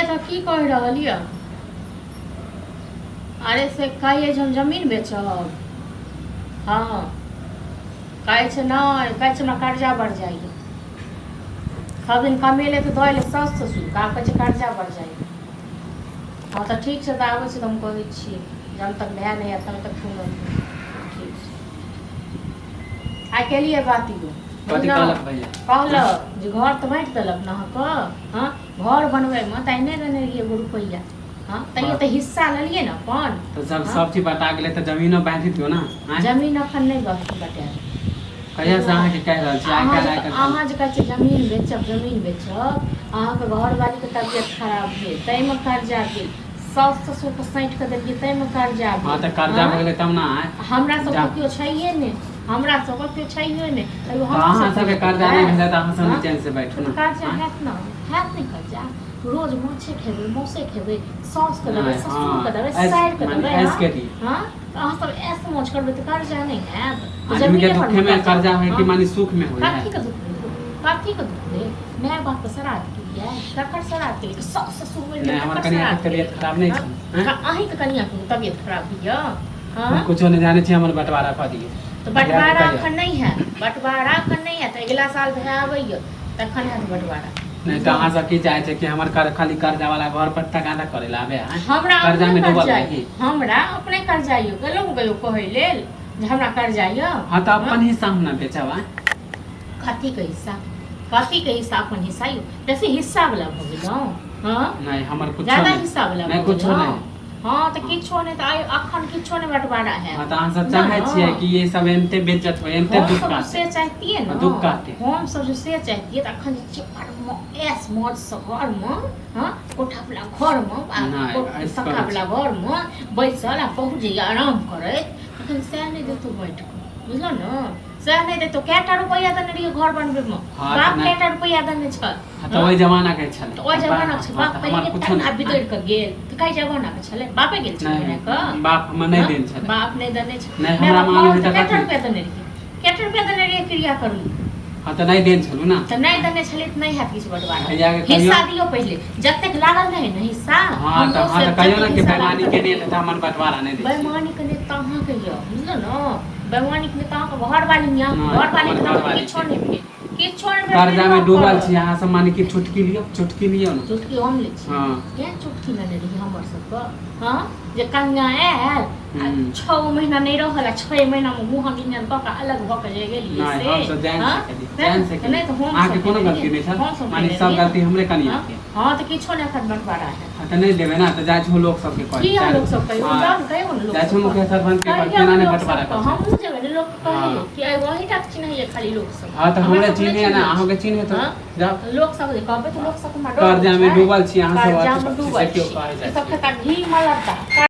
तऽ की कहि रहल यऽ? अरे से कहैए जे हम जमीन बेचब। हँ, कहै छै नहि, कहै छै हमरा कर्जा बढ़ि जाइए। सब दिन कमेलै तऽ दऽ एलै साउस ससुरके, आब कहै छै कर्जा बढ़ि जाइए। हँ तऽ ठीक छै, तऽ आबै छी तऽ हम कहै छी, जब तक भए नहि जायत तब तक कोनो नहि। ठीक छै, आइ केलियै बात यौ। कथी कहलक भैया? कहलक जे घर तऽ बाँटि देलक ने अहाँके। हँ, घर बनबैमे तऽ आइ नहि देने रहियै एगो रुपैआ। हँ, तैयो तऽ हिस्सा लेलियै ने अपन। तऽ सब सब चीज बता गेलै तऽ जमीनो बाँटि दियौ ने आँय? जमीन अखन नहि बटायब। कहिया से अहाँके कहि रहल छी, आइ अहाँ काल्हि जे आइ काल्हि। अहाँ जे कहै छियै जमीन बेचब, जमीन बेचब, अहाँके घरवालीके तबियत खराब भेल ताहिमे कर्जा भेल, साउस ससुरके सैंत कऽ देलियै ताहिमे कर्जा हँ भेल। तऽ कर्जा हँ? भऽ गेलै तब ने आँय? हमरा जा। सबके केओ छैहे नहि, हमरा सबके केओ छैहे नहि, तैयो तऽ हम अहाँ सबके कर्जा नहि भेलै तऽ अहाँ सब हँ? निचैन से बैठू ने। कर्जा आँय? हैत ने, हैत नहि कर्जा? रोज माछे खेबै, मौसे खेबै, साउसके देबै, नहि, ससुरके हँ, देबै, ऐश साइरके माने देबै। ऐश हँ करी। हँ, तऽ अहाँ सब ऐश मौज करबै तऽ कर्जा नहि हैत? तऽ आदमी के जमीने पर दुखे ने में कर्जा होइ कि हँ? माने सुख में होइ है? कथीके दुख भेल? कथीके दुख भेल? माय बापके श्राद्ध केलियै? ककर श्राद्ध केलियै? साउस ससुर मरि नहि गेल हमर तकर कनिया के श्राद्ध तबियत केलियै? खराब नहि हँ? छै आँय? अहीँके कनियाके तबियत खराब होइए? हम हँ, कुछो नहि जानै छी, हमर बंटवारा कऽ दियौ। तऽ भैया के बँटवारा कहियौ। एखन नहि हैत, बँटवारा एखन नहि हैत, अगिला साल भए आबैए तखन हैत बँटवारा। नहि तऽ अहाँ सब की चाहै छै कि हमर कर खाली कर्जा वाला घर पर तगादा करै लए आबे आँय? हमरा कर्जा अपने में डूबल कर्जा रही। हमरा अपने कर्जा यऽ, गेलहुँ कहियो कहै लेल जे हमरा कर्जा यऽ? हँ तऽ अपन हिस्सा हम ने बेचब आँय? कथीके हिस्सा? कथीके हिस्सा? अपन हिस्सा यौ, बेसी हिस्सा वला भऽ गेलहुँ? हँ, नहि, हमर कुछो ज्यादा नहि। हिस्सा वला नहि भऽ कुछो गेलहुँ? नहि। हँ, तऽ किछो नहि तऽ आइ अखन किछो नहि बँटवारा हैत। हँ तऽ अहाँ सब बुझलहुँ चाहै छियै ने? कि ये सब एनते बेइज्जत होय, एनते हम दुख सब काटे। से चाहतियै ने, दुख काटे। हम सब जे से चाहतियै तऽ अखन जे छियै बड़ ऐश मौजसँ घरमे, हँ, कोठा वला घरमे आ नहि, ऐश पक्का करै वला घरमे बैसल आ बहुत जे आराम करैत, अखन सएह नहि देतौ बाँटि कऽ, बुझलहुँ ने? सएह नहि देतौ। कएटा रुपैआ देने रहियै घर बनबैमे? हँ, बाप तऽ नहि। कएटा रुपैआ देने छल? हँ तऽ ओहि जमाना के छलै। तऽ ओहि जमाना के छै। हँ, बाप तऽ हमर पहिले कुछो तन्ना नहि। बिगड़ि कऽ गेल तऽ कै जमाना के छलै? बापे गेल छलै नहि बना कऽ? बाप हमर नहि हँ? देन छलै। बाप नहि देने छै? नहि, माय हमरा बाप मालूम मरल है तऽ तऽ कएटा कथी? रुपैआ देने रहियै? कएटा रुपैआ देने रहियै क्रिया कर्म? हँ तऽ नहि देन छलू ने। तऽ नहि देने छलै तऽ नहि हैत किछु बँटवारा। भैया के कहियौ। हिस्सा दियौ पहिले, जतेक लागल रहै ने हिस्सा। हँ हमरो तऽ हँ से तऽ कहियौ जतेक ने कि हिस्सा बेईमानी लागल। केने तऽ हमर बँटवारा नहि दै छियै। बेईमानी के नेता अहाँके यऽ, बुझलहुँ ने? बेईमानी के नेता अहाँके घरवाली यऽ। नहि, घरवाली हमर के नाम घरवाली किछो छै। नहि भेल, किछो नहि भेल। कर्जा में निर्वाह डूबल करब। छी अहाँ सब, माने कि चुटकी लियौ, चुटकी लियौ ने। चुटकी हम लै छी? हँ। केँ चुटकी लेने रही हमर सबके? हँ, जे कन्या आयल आ 6 महीना नहि रहल आ 6 महीना मे मुँह मिंजन कऽ कऽ अलग भऽ कऽ जे गेलियै नहि से। हम सब जानि हँ से केलियै, नहि जानि से तऽ नहि केलियै। तऽ हम अहाँके सब कोनो केने गलती रहियै, नहि छल, हम सब माने केने सब रहियै। गलती हमरे कनिया हँ के। हँ, तऽ किछो नहि एखन बँटवारा हैत। हँ तऽ नहि देबै ने तऽ जाइ छौ लोक सबके कहै। किया लोक सब कहियौ? हँ, जाउ ने, कहियौ ने लोक जाइ छौ सबके। मुखिया सरपंच के कहियौ केना नहि लोक बँटवारा सबके, करै छै। हमहूँ जेबै ने लोकके कहै हँ। कि एगो अहीँटा के चिन्हैये खाली लोक सब? हँ तऽ हमरा हमरे सबके नहि चिन्हैये ने, चिन्है अहाँके चिन्है तऽ हँ? जाउ। लोक सब जे कहबै तऽ लोक सब हमरा डर कर्जा होइ में छै। डूबल छी अहाँ सब। कर्जा में अथी डूबल देखियौ छी कहै जाइ ई सब छी। खेता घी मलता।